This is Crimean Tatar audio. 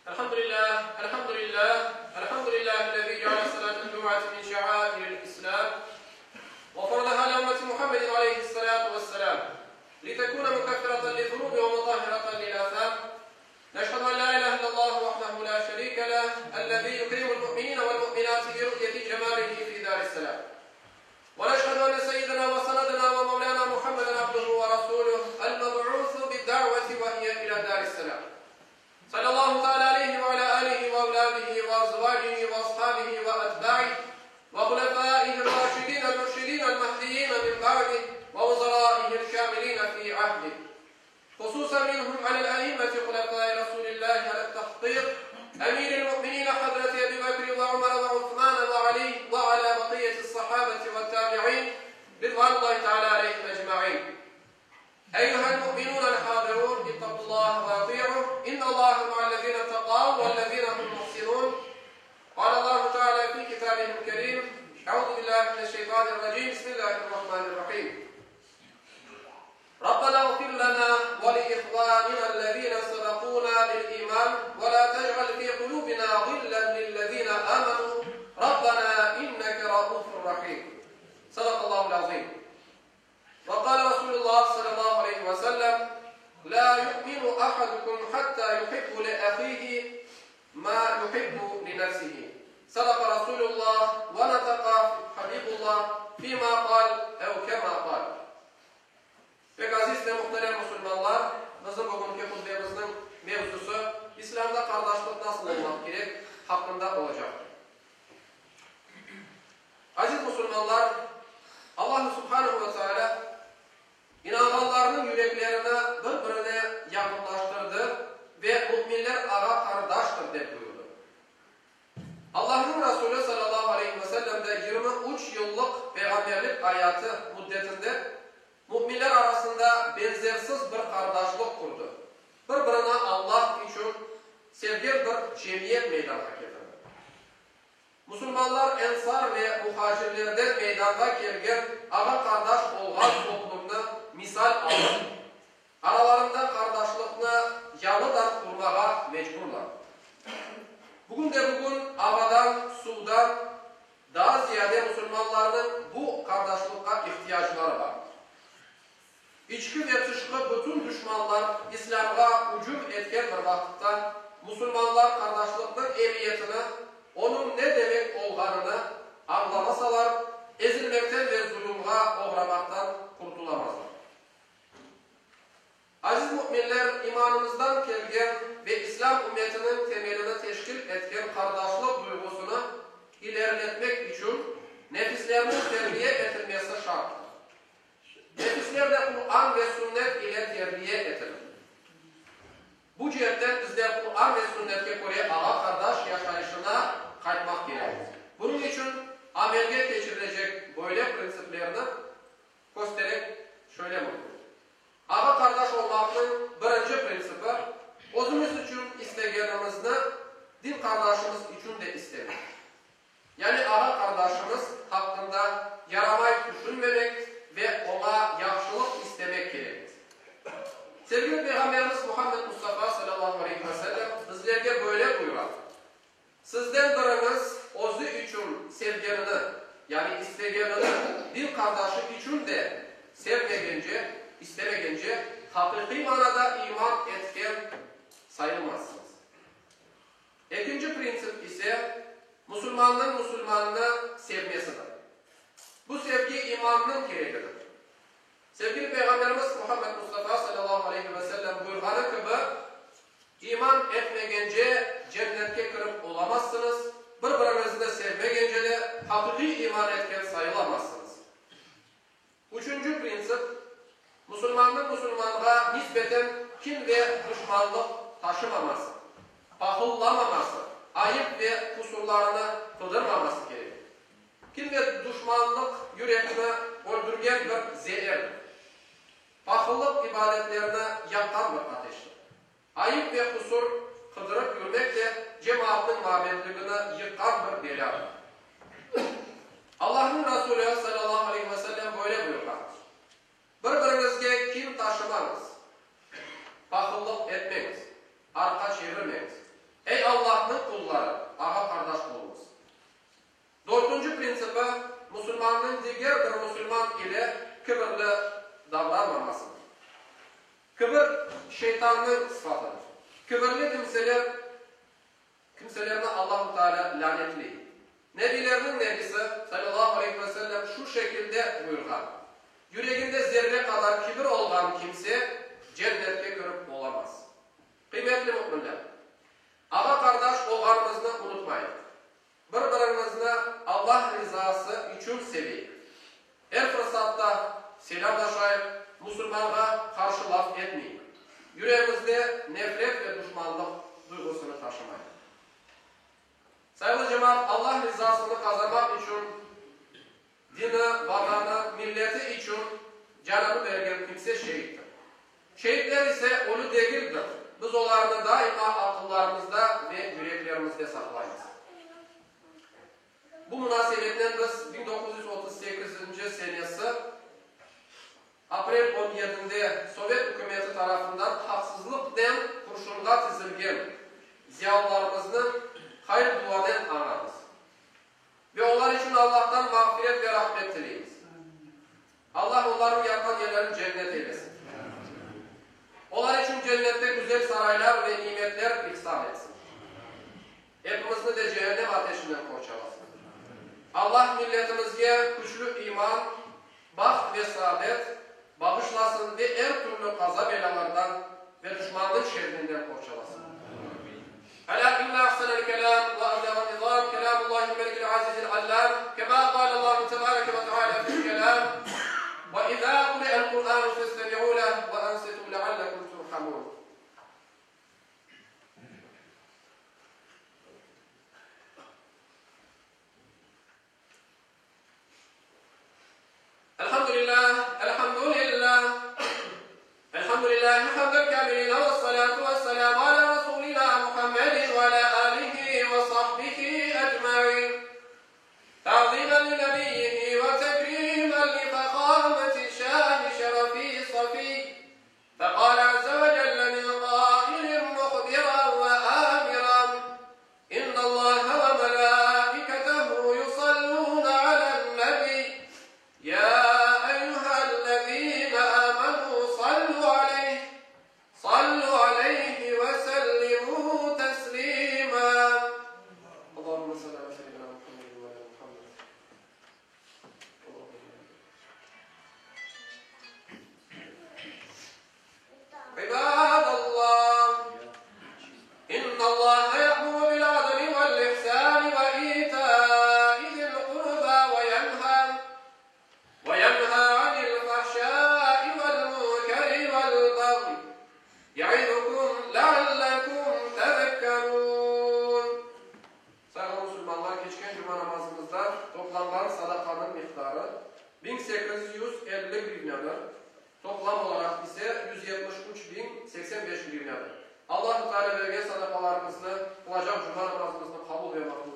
الحمد لله الحمد لله الحمد لله الذي جعل صلاة الجمعة من شعائر الإسلام وفرضها على أمة محمد عليه الصلاة والسلام لتكون مكفرة للذنوب ومطهرة للآثام نشهد أن لا إله إلا الله وحده لا شريك له الذي يكرم المؤمنين والمؤمنات برؤية جماله في دار السلام ونشهد أن سيدنا وسندنا ومولانا محمدا عبده ورسوله المبعوث بالدعوة وهي إلى دار السلام صلى الله تعالى عليه وعلى آله وأولاده وأزواجه وأصحابه وأتباعه وخلفائه الراشدين المرشدين المهديين من بعده ووزرائه الشاملين في عهده خصوصا منهم على الأئمة خلفاء رسول الله على التحقيق أمير المؤمنين حضرة أبي بكر وعمر وعثمان وعلي وعلى بقية الصحابة والتابعين رضوان الله تعالى عليهم أجمعين أيها المؤمنون الحاضرون اتقوا الله وأطيعوا إن الله مع الذين اتقوا والذين هم محسنون قال الله تعالى في كتابه الكريم أعوذ بالله من الشيطان الرجيم بسم الله الرحمن الرحيم ربنا اغفر لنا ولإخواننا الذين سبقونا بالإيمان ولا تجعل في قلوبنا غلا للذين آمنوا ربنا إنك رؤوف رحيم صدق الله العظيم وقال رسول الله صلى الله عليه وسلم لا يؤمن أحدكم حتى يحب لأخيه ما يحب لنفسه صدق رسول الله ونطق حبيب الله فيما قال أو كما قال Pek aziz ve muhterem musulmanlar, bizim bugünki hutbemizniñ mevzusı İslâmda qardaşlıq nasıl olmaq kerek haqqında olacaqtır. Aziz musulmanlar, Allahu subhanehu ve tealâ inanğanlarnıñ yüreklerini bir-birine yaqınlaştırdı ve müminler ağa-qardaştır dep buyurdı. Allahnıñ Rasulü salâllahu aleyhi ve sellem de 23 yıllıq peyğamberlik ayatı müddetinde müminler arasında benzersiz bir qardaşlıq qurdı, bir-birini Allah içün sevgen bir cemiyet meydanğa ketirdi. Musulmanlar ensar ve muhacirlerden meydanğa kelgen ağa-qardaş olğan toplumnı misal alıp, aralarında qardaşlıqnı yañıdan qurmağa mecburlar. Bugünde-bugün avadan, suvdan daa ziyade musulmanlarnıñ bu qardaşlıqqa ihtiyacları bar. İçki ve tışqı bütün duşmanlar İslâmğa ücüm etken bir vaqıtta musulmanlar qardaşlıqnıñ emiyetini, onıñ ne demek olğanını añlamasalar, ezilmekten ve zulumğa oğramaqtan qurtulamazlar. Aziz müminler, imanımızdan kelgen ve İslâm ümmetiniñ temelini teşkil etken qardaşlıq duyğusını ileriletmek içün nefislerniñ terbiye etilmesi şarttır. Nefisler de Quran ve Sünnet ile terbiye etilir. Bu ceetten bizler Quran ve Sünnetke köre ağa-qardaş yaşayışına qaytmaq kerekmiz. Bunıñ içün amelge keçirilecek böyle printsiplerni kösterek şöyle mümkün. Ağa-qardaş olmaqnıñ birinci printsipi, özümiz içün istegenimizni din qardaşımız içün de istemek. Yani ağa-qardaşımız haqqında yaramay tüşünmemek ve oña yahşılıq istemek kerekmiz. Sevgili Peyğamberimiz Muhammed Mustafa salâllahu aleyhi ve sellem bizlerge böyle buyura, Sizden biriñiz özü içün sevgenini, yani istegenini din qardaşı içün de sevmegence, istemegence, haqiqiy manada iman etken sayılmazsıñız. Ekinci printsip ise, musulmannıñ musulmannı sevmesidir. Bu sevgi imannıñ keregidir. Sevgili Peyğamberimiz Muhammed Mustafa salâllahu aleyhi ve sellem buyurğanı kibi, İman etmegence cennetke kirip olamazsıñız, bir-biriñizni sevmegence de haqiqiy iman etken sayılamazsıñız. Üçünci printsip, musulmannıñ musulmanğa nisbeten kin ve duşmanlıq taşımaması, pahıllamaması, ayıp ve qusurlarını qıdırmaması kerek. Kin ve duşmanlıq yürekni öldürgen bir zeerdir. Pahıllıq ibadetlerni yaqqan bir ateştir. Ayıp ve qusur qıdırıp yürmek de cemaatnıñ mabetligini yıqqan bir belâdır. Allahnıñ Rasulü, salâllahu aleyhi ve sellem, böyle buyurğan, Bir-biriñizge kin taşımañız, pahıllıq etmeñiz, arqa çevirmeñiz. Ey. Allahnıñ qulları, ağa-qardaş oluñız. Dörtünci printsipi, musulmannıñ diger bir musulman ile kibirli davranmamasıdır. Kibir, şeytannıñ sıfatıdır. Kibirli kimseler, kimselerni Allahu Teala lânetley. Nebilerniñ Nebisi, salâllahu aleyhi ve sellem, şu şekilde buyurğan, Yüreginde zerre qadar kibir olğan kimse cennetke kirip olamaz. Qıymetli müminler! Ağa-qardaş olğanımıznı unutmayıq. Bir-birimizni Allah rizası içün seveyik. Er fırsatta selâmlaşayıq, musulmanğa qarşı laf etmeyik. Yüregimizde nefret ve duşmanlıq duyğusını taşımayıq. Sayğılı cemaat, Allah rizasını qazanmaq içün, dini, vatanı, milleti içün canını bergen kimse şeittir. Şeitler ise ölü degildir, biz olarnı daima aqıllarımızda ve yüreklerimizde saqlaymız. Bu munasebetnen biz 1938-nci senesi aprel on yedinde Sovet ükümeti tarafından haqsızlıqnen qurşunğa tizilgen ziyalılarımıznı hayır-duanen añamız ve olar içün Allahtan mağfiret ve rahmet tileymiz. Allah onlarnıñ yatqan yerlerini cennet eylesin. Olar içün cennette güzel saraylar ve nimetler ihsan etsin. Epimizni de cehennem ateşinden qorçalasın. Allah milletimizge küçlü iman, baht ve saadet bağışlasın ve er türlü qaza-belâlardan ve duşmannıñ şerrinden qorçalasın. Elâ inne ahsenel kelâm ve ebleğen nizâm kelâmullâhil melikil azizil allâm kemâ kâlellâhu tebâreke ve teâlâ fil kelâm, Ve izâ kuri'el Kur'ânu festemi'û leh ve ansitû leallekum turhamûn. Elhamdülillah, elhamdülillah, elhamdülillahi hamdel kâmilîne vessalâtu vesselâmu alâ rasûlinâ Muhammedin ve alâ âlihi ve sahbihi ecmaîn. Ta'zîmen li nebiyyihi ve tekrîmen li fehâmeti şâni şerefi safî. Feqâle azze ve celle min qâilin muhbiran ve âmiran, İnnallâhe ve melâiketehu yusallûne alen-nebiy, yâ eyyühellezîne âmenû sallû aleyh, sallû aleyhi ve sellimû teslîmâ. Allahümme salli alâ seyyidinâ Muhammedin ve alâ Muhammed. İbadallah, İnnallaha ya'muru bil adli vel ihsani ve ita'i zil qurba ve yenha ve yenha anil fahşai vel munkeri vel bagyi ya'izukum leallekum tezekkerun. Sayğılı musulmanlar, keçken cuma namazımızda toplanğan sadaqanıñ miqdarı 1850 grivnâdır, toplam olaraq ise 173085 grivnâdır. Allahu Teala bergen sadaqalarımıznı, qılacaq cuma namazımıznı qabul ve maqbul.